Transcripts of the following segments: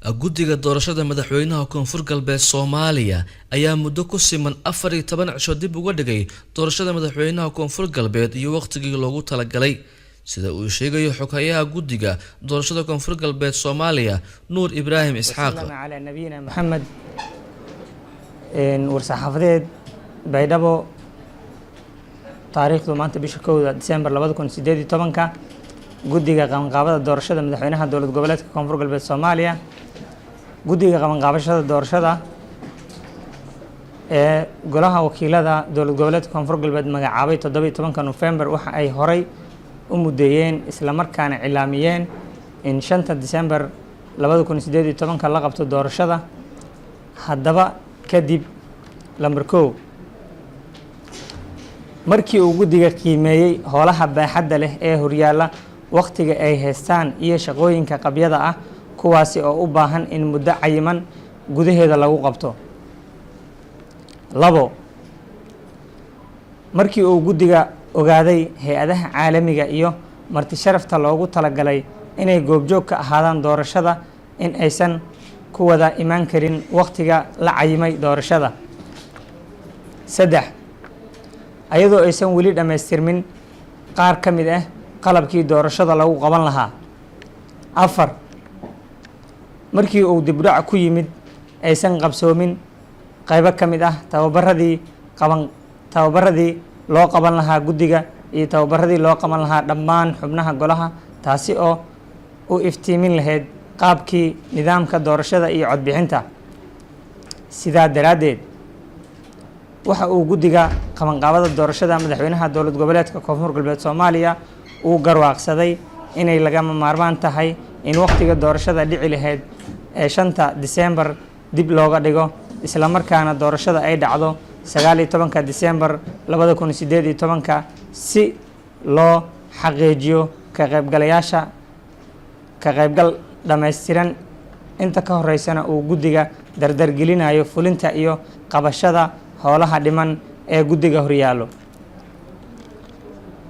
Guddiga doorashada madaxweynaha Koonfur Galbeed Soomaaliya ayaa muddo ku siman 14 cisho dib uga dhigay doorashada madaxweynaha Koonfur Galbeed iyo waqtigii loogu talagalay, sida uu sheegayo xoghayaha guddiga doorashada Koonfur Galbeed Soomaaliya, Nuur Ibraahim Isxaaq. Calaa nabiyina Maxamed. War-saxaafadeed, Baydhabo, taariikhdu maanta bisha 1da Disembar 2018-ka. Guddiga qabanqaabada doorashada madaxweynaha Dowlad Goboleedka Koonfur Galbeed Soomaaliya. Guddiga qabanqaabashada doorashada ee Golaha Wakiilada Dowlad Goboleedka Koonfur Galbeed magacaabay 17-ka Nofembar waxa ay horay u muddeeyeen islamarkaana cilaamiyeen in 5-ta Disembar 2018-ka la qabto doorashada. Haddaba kadib, lamber 1, markii uu guddiga qiimeeyey howlaha baaxadda leh ee horyaalla, wakhtiga ay haystaan iyo shaqooyinka qabyada ah, kuwaasi oo u baahan in muddo cayiman gudaheeda lagu qabto. 2, markii uu guddiga ogaaday hay-adaha caalamiga iyo marti sharafta loogu talagalay inay goobjoog ka ahaadaan doorashada in aysan ku wada imaan karin wakhtiga la cayimay doorashada. 3, ayadoo aysan weli dhammaystirmin qaar ka mid ah qalabkii doorashada lagu qaban lahaa. 4, markii uu dibdhac ku yimid aysan qabsoomin qaybo ka mid ah tababaradii loo qaban lahaa guddiga iyo tababaradii loo qaban lahaa dhammaan xubnaha golaha, taasi oo u iftiimin lahayd qaabkii nidaamka doorashada iyo codbixinta. Sidaa daraaddeed, waxa uu guddiga qabanqaabada doorashada madaxweynaha Dowlad Goboleedka Koonfur Galbeed Soomaaliya uu garwaaqsaday inay lagama maarmaan tahay in wakhtiga doorashada dhici lahayd ee 5-ta Disembar dib looga dhigo, islamarkaana doorashada ay dhacdo 19-ka Disembar 2018-ka, si loo xaqiijiyo ka qaybgalayaasha ka qaybgal dhammaystiran. Inta ka horeysana uu guddiga dardargelinayo fulinta iyo qabashada howlaha dhiman ee guddiga horyaallo.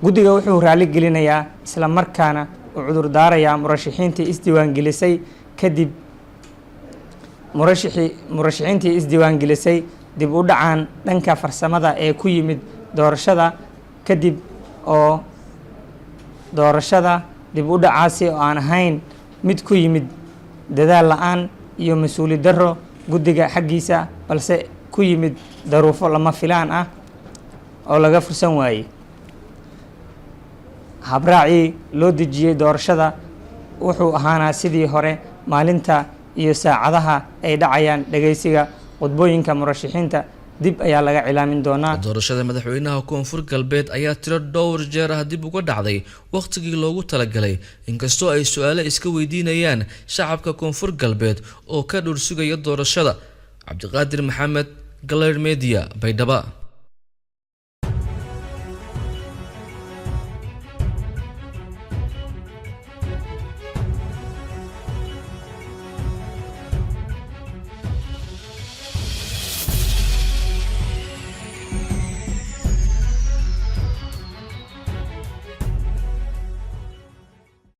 Guddiga wuxuu raali gelinayaa isla markaana uu cudur daarayaa murashaxiintii isdiiwaangelisay kadib murashaxiintii isdiiwaangelisay dib u dhacan dhanka farsamada ee ku yimid doorashada kadib, oo doorashada dib u dhacaasi oo aan ahayn mid ku yimid dadaal la-aan iyo mas-uuli darro guddiga xaggiisa, balse ku yimid daruufo lama filaan ah oo laga fursan waayey. Habraacii loo dejiyey doorashada wuxuu ahaanaa sidii hore. Maalinta iyo saacadaha ay dhacayaan dhegeysiga khudbooyinka murashaxiinta dib ayaa laga cilaamin doonaa. Doorashada madaxweynaha Koonfur Galbeed ayaa tiro dhowr jeer ah dib uga dhacday wakhtigii loogu talagalay, inkastoo ay su-aalo iska weydiinayaan shacabka Koonfur Galbeed oo ka dhursugaya doorashada. Cabdiqaadir Maxamed, Galer Media, Baydhaba.